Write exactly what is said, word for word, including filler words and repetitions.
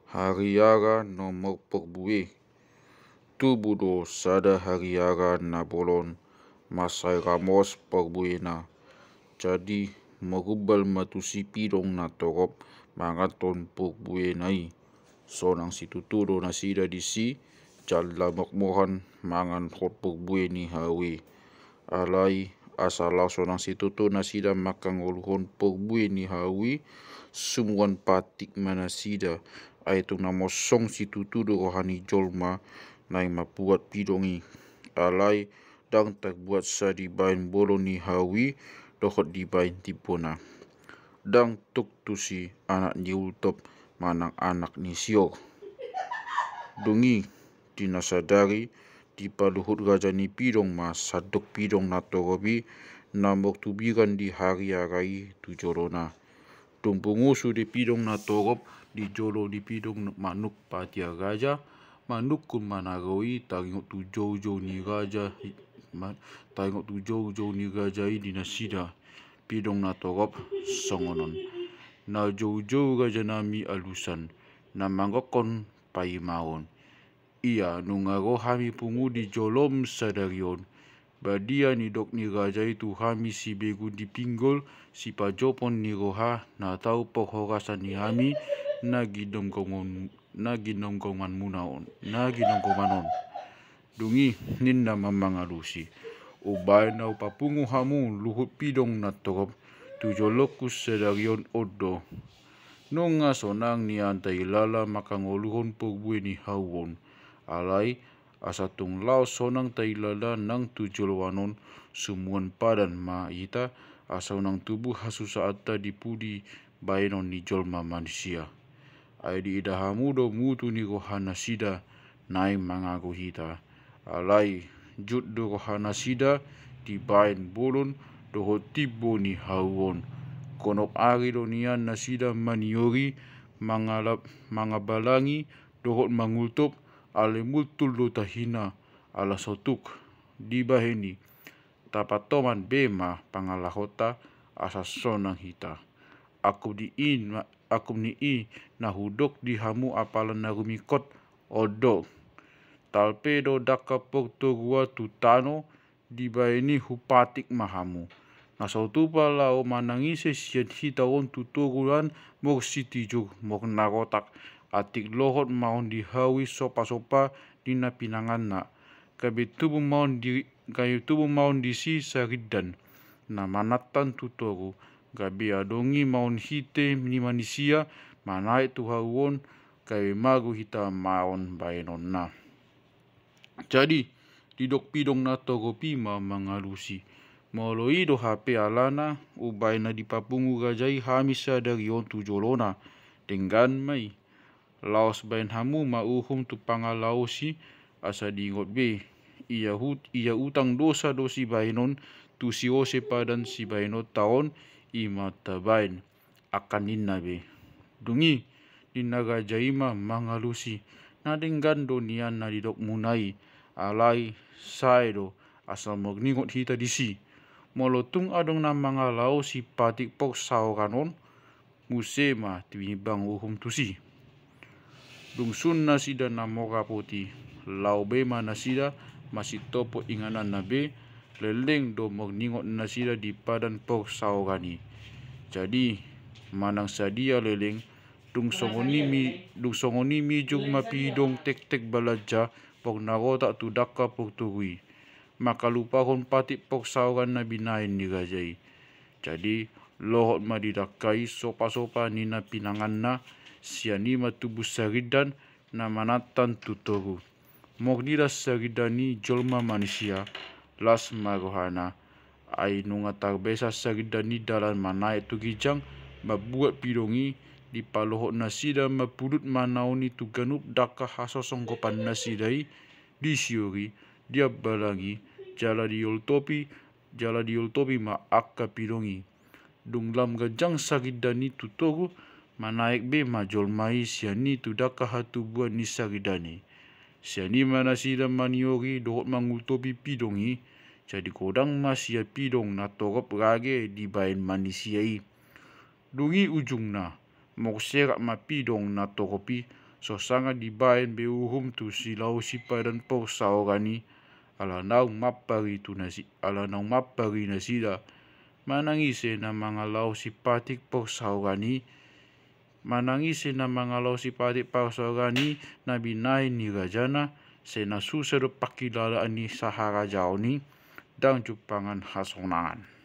Hariara nomor parbue. Tubu do sada hariara na bolon, mansai ramos parbuena. Jadi marumbal ma tusi pidong na torop manganhon parbuena i. Sonang situtu do nasida disi, jala mogmohan manganhon parbue ni hau i. Alai asa laos sonang situtu nasida mangkangoluhon parbue ni hau i, sumuan patik ma nasida. Ai tung na mosong situtu do roha ni jolma naeng mambuat pidong i. Alai ndang tarbuat sa dibaen bolon ni hau i dohot dibaen timbona. Ndang tuk tusi anak ni Ultop manang anak ni Sior. Dung i, di na sadari, dipaluhut raja ni pidong ma sandok pidong na torop i, na martubiran di hariara i tu jolona. Dung pungu sude pidong na torop di jolo ni pidong manuk patia raja, manungkun ma na ro i taringot tu joujou ni raja i, ma-, taringot tu joujou ni raja i di nasida. Pidong na torop songon on. Na joujou raja nami alusan, na mangokkon paimaon. Ia nunga ro hami pungu di jolom sadari on. Badia nidok ni raja i tu hami sibegu di pinggol, sipajopon ni roha, na tau parhorasan ni hami, na ginomgomon, na ginomgomanmuna on, na ginomgoman on. Dung i ninna ma mangalusi: Umbaen na hupapungu hamu luhut pidong na torop tu jolongku sadari on, on do. Nunga sonang nian tailala mangkangoluhon parbue ni hau on. Alai asa tung laos sonang tailala nang tu joloan on, sumuan padan ma hita, asa unang tubu hasusaanta di pudi baenon ni jolma manisia. Ai diida hamu do mutu ni roha nasida naeng mangago hita. Alai jut do roha nasida dibaen bolon dohot timbo ni hau on. Gonop ari do nian nasida maniori, mangalap, mangabalangi dohot mangultop, alai multul do tahina, ala sotuk dibaen i. Tapatoman be ma pangalahonta asa sonang hita. Angkup ni i na, angkup ni i na hudok di hamu apala na rumingkot, on do. Talpe do dangka portoguan tu tano, dibaen i hupatik ma hamu. Na so tupa laho manang ise sian hita on tu toruan, mor sitijur mor narotak, atik lohot ma on di hau i sopa-sopa ni na pinanganna. Gabe tubu ma on di, gabe tubu ma on disi sarindan na manantan tu toru, gabe adong i ma on hite ni manisia manaek tu hau on, gabe mago hita ma on baenonna. Jadi didok pidong na torop i ma mangalusi: Molo i do hape alana, umbaen na dipapungu raja i hami sadari on tu jolona, denggan ma i. Laos baen hamu ma uhum tu pangalaosi, asa diingot be. Ia hut-, ia utang dosa do sibaenon, tu siose padan sibaenonta on, i ma tabaen. Angka ninna be. Dung i ninna raja i ma mangalusi: Na denggan do nian na didokmuna i, alai sae do asa marningot hita disi. Molo tung adong na mangalaosi patik porsaoran on, muse ma tinimbang uhum tusi. Dung sun nasida na mora poti, laho be ma nasida masitopot ingananna be, leleng do marningot nasida di padan porsaoran i. Jadi manang sadia leleng, dung songon i mi-, dung songon i mijur ma pidong tektek balanja mor narotak tu dangka portogu i, mangkalupahon patik porsaoran na binaen ni raja i. Jadi lohot ma di dangka i sopa-sopa ni na pinanganna, sian i ma tubu sarindan na manantan tu toru. Mor diida sarindan i jolma manisia, las ma rohana. Ai nunga tarbesa sarindan i dalan manaek tu ginjang mambuat pidong i, dipalohot nasida ma pulut manaon i tu ganup dangka hasosonggopan nasida i, disiori, diambalangi, jala dioltopi, jala dioltopi ma angka pidong i. Dung lam ganjang sarindan i tu toru, manaek be ma jolma i sian i tu dangka hatubuan ni sarindan i. Sian i ma nasida maniori dohot mangultopi pidong i, jadi godang ma sia pidong na torop rage dibaen manisia i. Dung i ujungna, mor serak ma pidong na torop i, So sanga dibaen be uhum tu si Laos i padan porsaoran i, ala naung mampari tu nasi, ala naung mampari nasida. Manang ise na mangalaosi patik porsaoran i, manang ise na mangalaosi patik porsaoran i na binahen ni rajana, sai na susa do pangkilalaan ni saharajaon i, ndang jumpangan hasonangan.